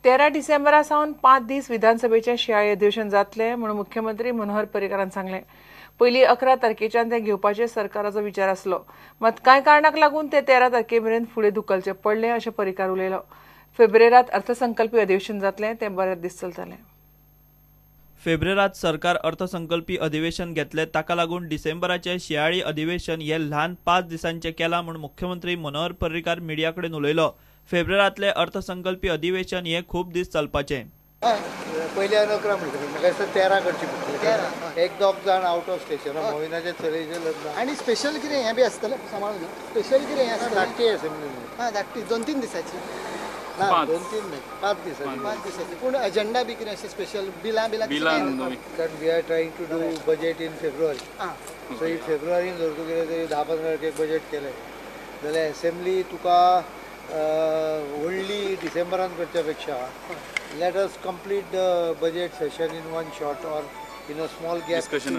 13 डिसेंबरा सावन 5 दीस विधानसभेचें शिंयाळी अधिवेशन जातलें म्हणून मुख्यमंत्री मनोहर पर्रीकारान सांगलें. पयलीं 11 तारखेच्यान तें घेवपाचें सरकाराचो विचार आसलो, मात कांय कारणाक लागून ते 13 तारखे मेरेन फुडें धुकलचें पडलें अशें पर्रीकार उलयलो. फेब्रेरात अर्थसंकल्पी अधिवेशन जातलें, तें बरेच दीस चलतलें. फेब्रेरात सरकार अर्थसंकल्पी अधिवेशन घेतले, ताका लागून डिसेंबराचे शिंयाळी अधिवेशन हे ल्हान 5 दिसांचे केला म्हूण मुख्यमंत्री मनोहर पर्रीकार मिडिया कडेन उलयलो. फेब्रेरातले अर्थसंकल्पी अधिवेशन हे खूब दीस चलपाचे. पयली 11 म्हणटली, म्हाका दिसता 13 करची पडटली. एक दोग जाण आउट ऑफ स्टेशन, मोहिनाचे चलयेचें लग्न आनी स्पेशल कितें हें बी आसतलें, सांबाळून स्पेशल कितें हें आसतलें. धाकटी असेंब्ली, हां धाकटी 2-3 दिसांची ना, 2-3 न्हय, 5 दिसांची. 5 दिसांची. पूण एजेंडा बी कितें अशें स्पेशल बिलां बिलां कारण we are trying to do budget in February. So if फेब्रुवारीन जर तूं कितें तरी 10-15 तारखेक बजेट केलें जाल्यार एसेंब्ली तुका व्हडली डिसेंबरान करच्या पेक्षा let us complete the budget session in one shot or in a small gap discussion.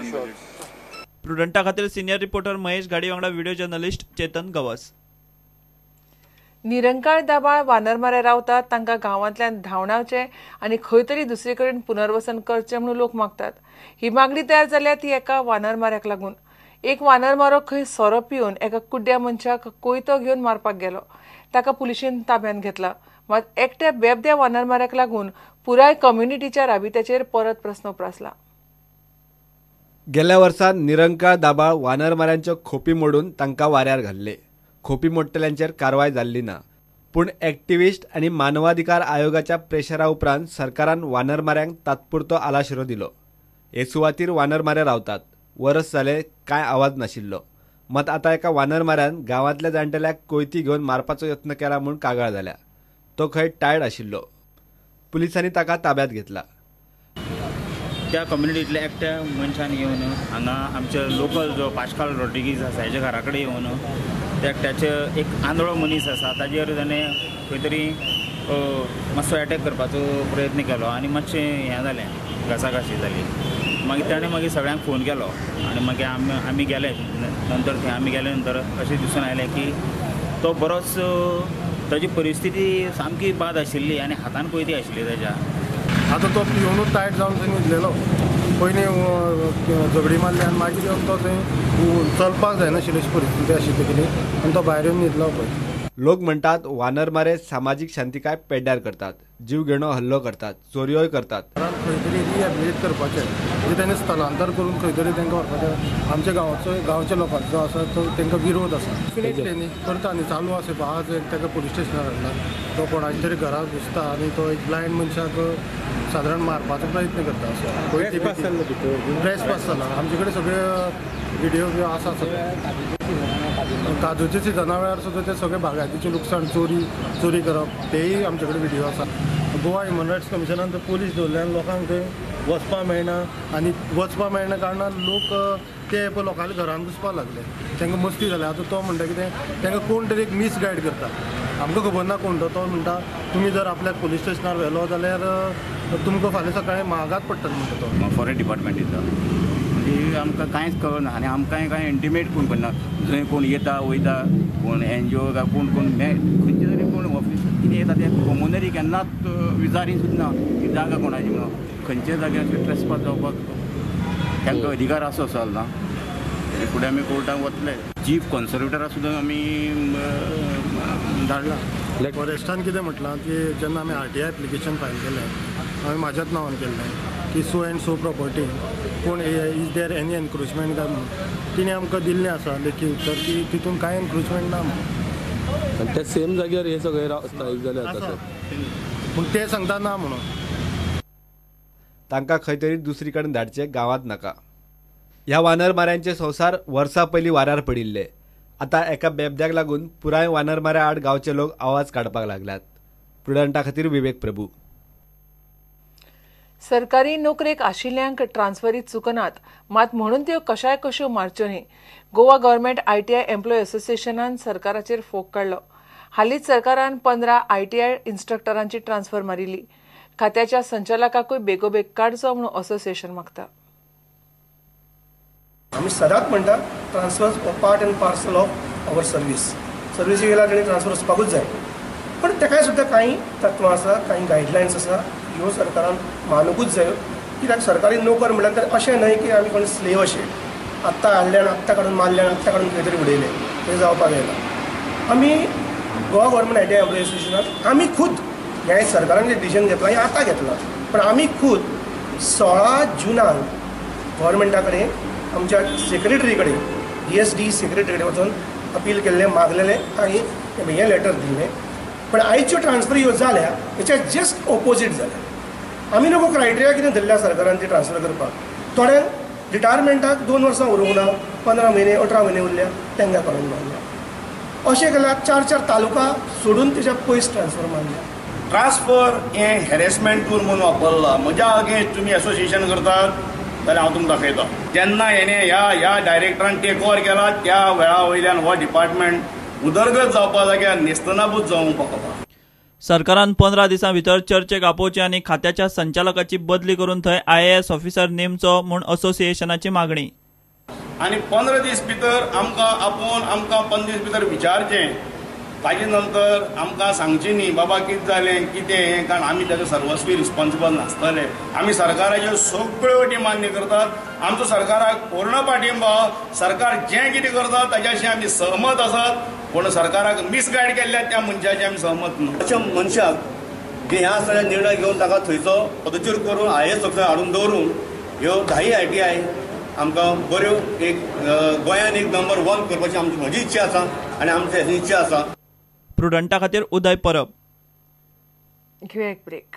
प्रुडंटा खातीर सिनियर रिपोर्टर महेश घाडी वांगडा व्हिडिओ जर्नलिस्ट चेतन गवस. निरंकाळ दाबाळ वानरमारे रावतात तांकां गांवांतल्यान धांवडावचें आनी खंय तरी दुसरे कडेन पुनर्वसन करचें म्हणून लोक मागतात. ही मागणी तयार जाल्या ती एका वानरमाऱ्याक लागून. एक वानरमारो खंय सोरो पिवन एका कुड्ड्या मनशाक कोयतो घेवन मारपाक गेलो, ताका पुलिशेन ताब्यांत घेतला. मात एकट्या बेबद्या वानरमाऱ्याक लागून पुराय कम्युनिटीच्या राबित्याचेर परत प्रस्न उप्रासला. गेल्या वर्सा निरंकाळ दाबाळ वानरमाऱ्यांच्यो खोपी मोडून तांकां वाऱ्यार घाल्ले. खोपी मोडटल्यांचेर कारवाय जाल्ली ना, पूण एक्टिविस्ट आनी मानवाधिकार आयोगाच्या प्रेशरा उपरांत सरकारान वानरमाऱ्यांक तात्पुरतो आलाशिरो दिलो. हे सुवातीर वानरमारे रावतात, वरस जाले कांय आवाज नाशिल्लो. मात आतां एका वानरमाऱ्यान गांवांतल्या जाणटेल्याक कोयती घेवन मारपाचो यत्न केला म्हूण कागाळ जाल्या. तो खंय टायर्ड आशिल्लो. पुलिसांनी ताका ताब्यांत घेतला. त्या कम्युनिटींतल्या एकट्या मनशान येवन हांगा आमच्या लोकल जो पाश्काल रॉड्रिगीज आसा हेच्या घरा कडेन येवन एकट्याचे एक आंधळो मनीस आसा ताजेर ताणें खंय तरी मातसो एटॅक करपाचो प्रयत्न केलो आनी मातशें हें जालें, घासाघाशी जाली. मागीर ताणें मागीर सगळ्यांक फोन केलो आनी मागीर आमी गेले नंतर थंय आमी गेले नंतर अशें दिसून आयलें की तो बरोच ताजी परिस्थिती सामकी बाद आशिल्ली आनी हातान कोयती आशिल्ली ताज्या. आतां तो पिवनूच टायट जावन थंय न्हिदलेलो. पयलीं झगडी मारली आनी मागीर येवन तो थंय चलपाक जायनाशिल्ली अशी परिस्थिती आशिल्ली तेगेली आनी तो भायर येवन न्हिदलो पळय. लोक म्हणटात वानरमारे सामाजीक शांतिकाय पेड्ड्यार करतात, जीव घेणो हल्लो करतात, चोरयोय करतात. खंय तरी रिहॅबिलिटेट करपाचें, म्हणजे ताणें स्थलांतर करून खंय तरी तांकां व्हरपाचें. आमच्या गांवच्या लोकांचो आसा तो तांकां विरोध आसा. डेफिनेटली न्ही करता न्ही, चालू आसा. आज एक ताका पुलीस स्टेशनार हाडला, तो कोणाच्या तरी घराक घुसता आनी तो एक ब्लायंड मनशाक सादारण मारपाचो प्रयत्न करता. असो ट्रेस पास जाला. आमचे कडेन सगळे व्हिडिओ बी आसा सगळे. काजूच्या सिजना वेळार सुद्दां ते सगळे बागायतीचें लुकसाण, चोरी करप, तेय आमचे कडेन व्हिडिओ आसा. गोवा ह्युमन रायट्स कमिशनान थंय पोलीस दवरले आनी लोकांक थंय वचपाक मेळना आनी वचपाक मेळना कारणान लोक ते पळय लोकांच्या घरान घुसपाक लागले. तांकां मस्ती जाल्या. आतां तो म्हणटा कितें, तांकां कोण तरी एक मिसगायड करता, आमकां खबर ना कोण तो. तो म्हणटा तुमी जर आपल्याक पुलीस स्टेशनार व्हेलो जाल्यार तुमकां फाल्यां सकाळीं महागात पडटलें म्हणटा तो. फॉरेस्ट डिपार्टमेंट दिता म्हणजे आमकां कांयच कळना आनी आमकांय कांय इंटिमेट कोण करना. जंय कोण येता वयता, कोण एनजीओ काय कोण कोण खंयचे तरी कोण ऑफिसर कितें येता ते कॉमनरी केन्नाच विचारी सुद्दां ना की जागा कोणाची म्हणून. खंयच्या जाग्यार ट्रेसपास जावपाक तांकां अधिकार आसो चलना. फुडें आमी कोर्टाक वतले. चीफ कॉन्सर्वेटरा सुद्दां आमी धाडला. फॉरेस्टान कितें म्हटलां की जेन्ना आमी RTI application file केलें, हांवें म्हाज्याच नांवान केल्लें की सो एंड सो प्रॉपर्टी पूण is there any encroachment काय म्हणून तिणें आमकां दिल्लें आसा लेखी उत्तर की तितून कांय एनक्रोचमेंट ना म्हणून. त्या सेम जाग्यार हे सगळे स्थायीक जाले आसा, पूण ते सांगता ना म्हणून. तांकां खंय तरी दुसरी कडेन धाडचे, गांवांत नाका. ह्या वानरमाऱ्यांचे संवसार वर्सां पयलीं वाऱ्यार पडिल्ले. आतां एका बेबद्याक लागून पुराय वानरमाऱ्या आड गांवचे लोक आवाज काडपाक लागल्यात. प्रुडंटा खातीर विवेक प्रभू. सरकारी नोकरेक आशिल्ल्यांक ट्रान्सफरी चुकनात, मात म्हणून त्यो कशाय कश्यो मारच्यो न्ही. गोवा गव्हर्नमेंट ITI employee असोसिएशनान सरकाराचेर फोग काडलो. हालींच सरकारान 15 ITI इन्स्ट्रक्टरांची ट्रान्सफर मारिल्ली. खात्याच्या संचालकाकूय बेगोबेग काडचो म्हणून असोसिएशन मागता. आमी सदांच म्हणटा transfers part and parcel of our service. Cerevisiae गेल्यार ताणी ट्रान्सफर वचपाकूच जाय. पण ताकाय सुद्दां कांय तत्वां आसा, कांय गायडलायन्स आसा, ह्यो सरकारान मानुकूच जायो. कित्याक सरकारी नोकर म्हणल्यार तर अशें न्हय की आमी कोण स्लेव अशें आत्तां हाडले आनी आत्तां काडून मारले आनी आत्तां काडून खंय तरी उडयले, तें जावपाक जायना. आमी Goa government I T I employees असोसिएशनान आमी खूद हें सरकारान जें डिसिजन घेतलां हें आतां घेतलां, पण आमी खूद 16 जुनाक गव्हर्मेंटा कडेन आमच्या सेक्रेटरी कडेन DSD secretary कडेन वचून अपील केल्लें, मागलेलें आनी हें लेटर दिल्लें. पण आयच्यो ट्रान्सफर ह्यो जाल्या हेच्या जस्ट ओपोजीट जाल्या. आमी नको क्रायटेरिया कितें धरल्या सरकारान ती ट्रान्सफर करपाक. थोड्यांक रिटायरमेंटाक 2 वर्सां उरूंक ना, 15 म्हयने 18 म्हयने उरल्या, तांकां काडून मारल्या. अशें केल्यार 4-4 तालुका सोडून तेच्या पयस ट्रान्सफर मारल्या. ट्रान्सफर हें हॅरेसमेंट टूल म्हणून वापरला. म्हज्या अगेन्स्ट तुमी एसोसिएशन करतात जाल्यार हांव तुमकां दाखयता. जेन्ना हेणें ह्या डायरेक्टरान टेक ओवर केला त्या वेळा वयल्यान हो डिपार्टमेंट उदरगत जावपा जाग्यार नेस्तनाबूत जावंक पावला. सरकारान 15 दिसां भितर चर्चेक आपोवचें आनी खात्याच्या संचालकाची बदली करून थंय IAS officer नेमचो म्हूण असोसिएशनाची मागणी. आनी 15 दीस भितर आमकां आपोवन आमकां 15 दीस भितर विचारचें, ताजे नंतर आमकां सांगचें न्ही बाबा कितें जालें कितें हें, कारण आमी ताका सर्वस्वी रिस्पॉन्सिबल नासतले. आमी सरकाराच्यो सगळ्यो अटी मान्य करतात, आमचो सरकाराक पूर्ण पाठिंबा, सरकार जें कितें करता ताच्याशी आमी सहमत आसात, पूण सरकाराक मिसगायड केल्ल्या त्या मनशाचे आमी सहमत न्हू. अशा मनशाक जे ह्या आसतना निर्णय घेवन ताका थंयचो पदच्युत करून IAS officer हाडून दवरून ह्यो 10 ITI आमकां बऱ्यो एक गोंयान एक नंबर 1 करपाची आमची म्हजी इच्छा आसा आनी आमची इच्छा आसा. प्रुडंटा खातीर उदय परब. घेवया एक ब्रेक.